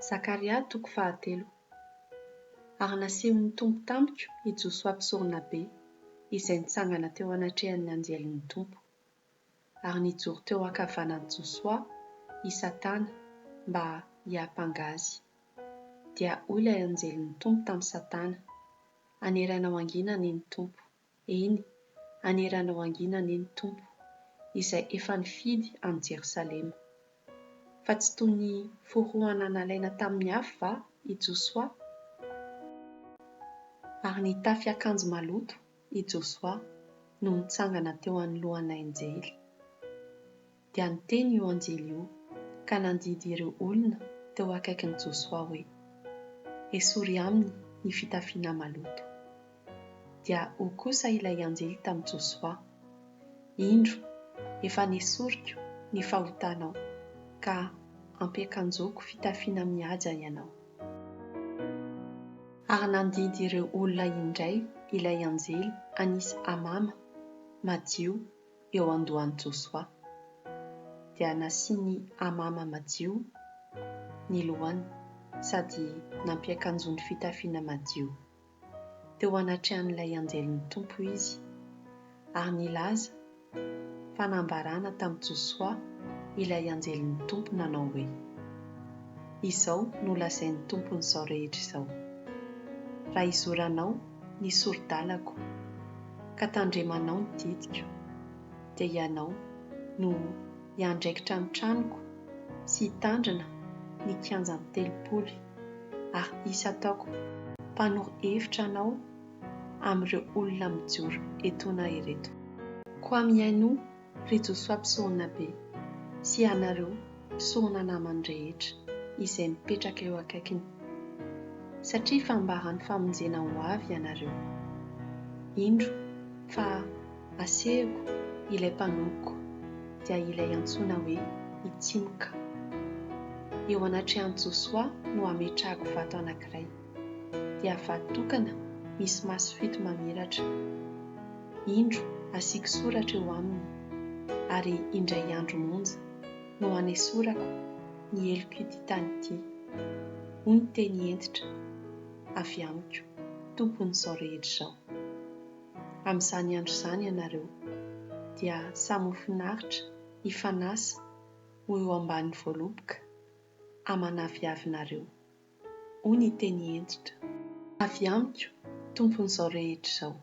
Zakaria toko fahatelo. Ary nasehon'ny Tompo tamiko i Josoa mpisoronabe, izay nitsangana teo anatrehan'ny anjelin'ny Tompo. Ary nijoro teo ankavanan'i Josoa i Satana mba hiampanga azy. Dia hoy ilay anjelin'ny Tompo tamin'i Satana, Haneranao hangina anie ny Tompo. Eny, haneranao hangina anie ny Tompo, izay efa nifidy an'i Jerosalema. Fa tsy toy ny forohana nalaina tamin'ny afo va i Josoa? Ary nitafy akanjo maloto i Josoa no nitsangana teo anoloan'ilay anjely. Dia niteny io anjely io ka nandidy ireo olona teo akaikin'i Josoa hoe, Esory aminy ny fitafiana maloto. Dia hoy kosa ilay anjely tamin'i Josoa, Indro, efa nesoriko ny fahotanao, ka ampiakanjoako fitafiana mihaja ianao. Ary nandidy ireo olona indray ilay anjely hanisy hamama madio eo an-dohan'i Josoa. Dia nasiany hamama madio ny lohany sady nampiakanjoany fitafiana madio. Teo anatrehan'ilay anjelin'ny Tompo izy, ary nilaza fanambarana tamin'i Josoa ilay anjelin'ny Tompo nanao hoe, Izao no lazain'ny Tompon'izao rehetra izao, Raha izoranao ny sori-dalako ka tandremanao ny didiko, dia ianao no hiandraikitra ny tranoko sy hitandrina ny kianjan'ny telopolo ary hisy hataoko mpanoro hevitra anao amin'ireo olona mijoro etoana ireto. Koa mihainoa, ry Josoa mpisoronabe, sy ianareo mpisorona namany rehetra izay mipetraka eo akaikiny, satria fambaran'ny famonjena ho avy ianareo. Indro fa asehoko ilay mpanompoko, dia ilay antsoina hoe Itsimoka. Eo anatrehan'i Josoa no hametrahako vato anankiray, dia vato tokana misy maso fito mamiratra. Indro asiako soratra eo aminy, ary indray andro monja no hanesorako ny helok'ity tany ity, hoy ny teny hentitra avy amiko, Tompon'izao rehetra izao. Amin'izany andro izany ianareo dia samy ho finaritra hifanasa ho eo ambanin'ny voaloboka aman'aviavinareo, hoy ny teny hentitra. Avy amiko, Tompon'izao rehetra izao.